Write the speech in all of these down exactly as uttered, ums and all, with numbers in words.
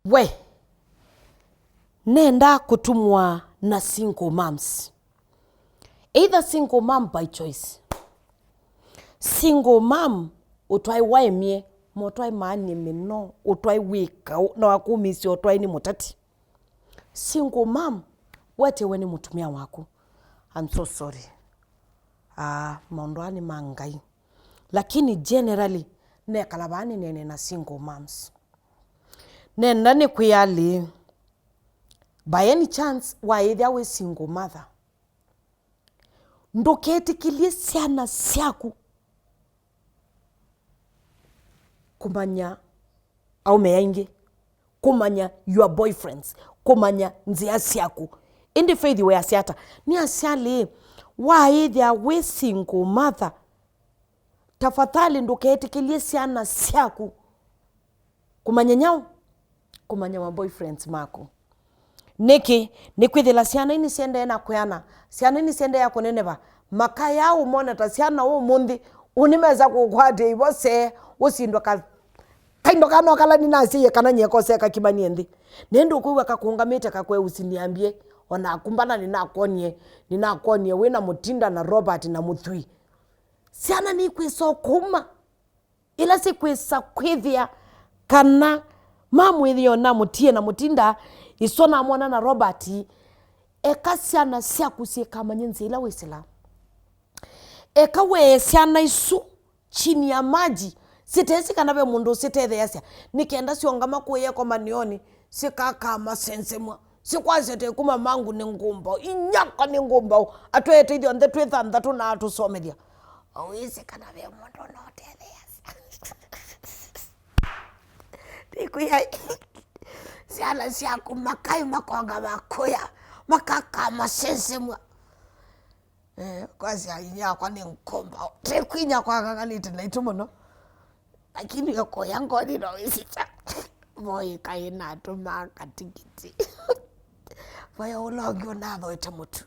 We, nenda kũtumwa na single moms. Either single mom by choice. Single mom, ũtwaĩ waemie, motwaĩ maanie mĩno, ũtwaĩ wĩka, na wakumisya ũtwaĩ nĩ mũtati. Single mom, wetewe nĩ mũtumĩa waku. I'm so sorry. Ah, maũndũ aa nĩ ma Ngai. Lakini generally, nekala vaa nĩneene na single moms. Nenda nĩkwĩa lĩĩ, by any chance, waĩthĩa wĩ single mother, ndũketĩkĩlye syana syaku kũmanya aũme aingĩ, kũmanya your boyfriends, kũmanya nzĩa syaku. Ĩndĩ Faith weasya ata? Nĩasya lĩĩ, waĩthĩa wĩ single mother, tafadhali ndũketĩkĩlye syana syaku kũmanya nyaũ? Kũmanya ma boyfriends maku. Nĩkĩ? Nĩkwĩthĩla syana ii nĩsyendee na kwĩana, syana ii nĩsyendee kũneneva, makaya ũmona ta syana ũmũnthĩ, ũnĩmesa kũkwatĩa ivose, ũsindwa ka, kaindo kana kala nĩnasyaie kana nyie koseka kimanie nthĩ. Nĩndĩ ũkwĩw'a kakũngamĩte kakwe, "Usiniambie, ona kumbana nĩnakwonie, nĩnakwonie wĩ na Mũtinda na Robert na Mũthui." Syana nĩikwĩsa ũkũma. Ĩla sikwĩsa kwĩthĩa kana mamwĩthĩa namũtie na Mũtinda, iso namwona na Robert, eka syana syaku syĩkamanye nzĩa ila wĩsĩla. Eka wee syana isu chini ya maji, sitesi kana ve mũndũ ũsitetheeasya, nĩ kenda syongama kũya ĩkomanĩonĩ, sikakaa masensemwa. Sikwasya te kuma mangu nĩ ngũmbao, inyakwa nĩ ngũmbao, atwete ithyonthe twĩ thanthatũ na atũsomethya. Ũwĩsĩ kana ve mũndũ ũnotetheeasya? Nĩkwĩa syana syaku makai makonga makũya, makaka masesemwa. Eh, kwasya inyakwa nĩ ngũmbao. Te kwinya kwakakanĩte naitũ mũno. Lakini ũkũya ngoni no wĩsita. Voi kaĩ natũmaa katikiti. Voya ũla ũngĩ ũnathoete mũtu.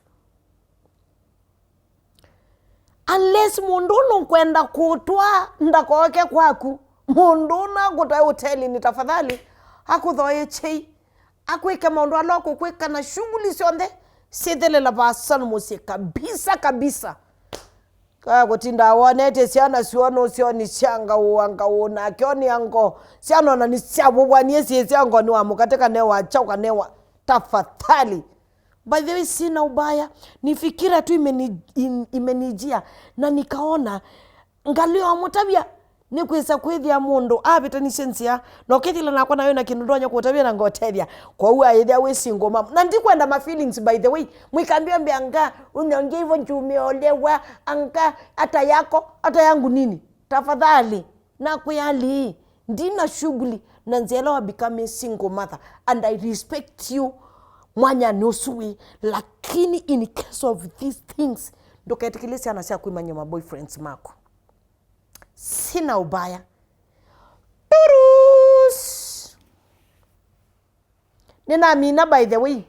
Unless mũndũ ũnũkwenda kũtwa ndakoke kwaku, mũndũ ũnakũtwae ũtelinĩ, tafadhali akũthoe chei. Akwĩke maũndũ ala ũkũkwĩka na shughuli syonthe syĩthelela vaasa mũsyĩ kabisa kabisa. Kaya kũtinda wonetye syana syoo nũsyoni sya ngaũa ngaũ nake onĩa ngoo. Syana ona nĩsyavũvwanie syĩ sya ngoo nĩ wa mũkate kana wa kyaũ kana wa tafadhali. By the way, sina ubaya. Ni fikira tu imeni-, in-, imenijia na nikaona ngalĩ o mũtavya. Nĩkwĩsa kwĩthĩa mũndũ avĩtanisye nzĩa, na ũkethĩla nakwa nayo na kĩndũ ndonya kũtavya na ngotethya. Kwoou aĩthĩa wĩ single mom. Na ndikwenda ma feelings, by the way. Mwikambia mbea anga, unaongea hivyo juu umeolewa, anga, hata yako, hata yangu nini? Tafadhali, nakwĩa lĩĩ, ndina shughuli na nzĩa ĩla wa become a single mother, and I respect you mwanyanĩ ũsu wĩ, lakini in case of these things, ndũketĩkĩlye syana syaku imanye ma boyfriends maku. Sina ubaya. Turus! Nĩnamina, by the way,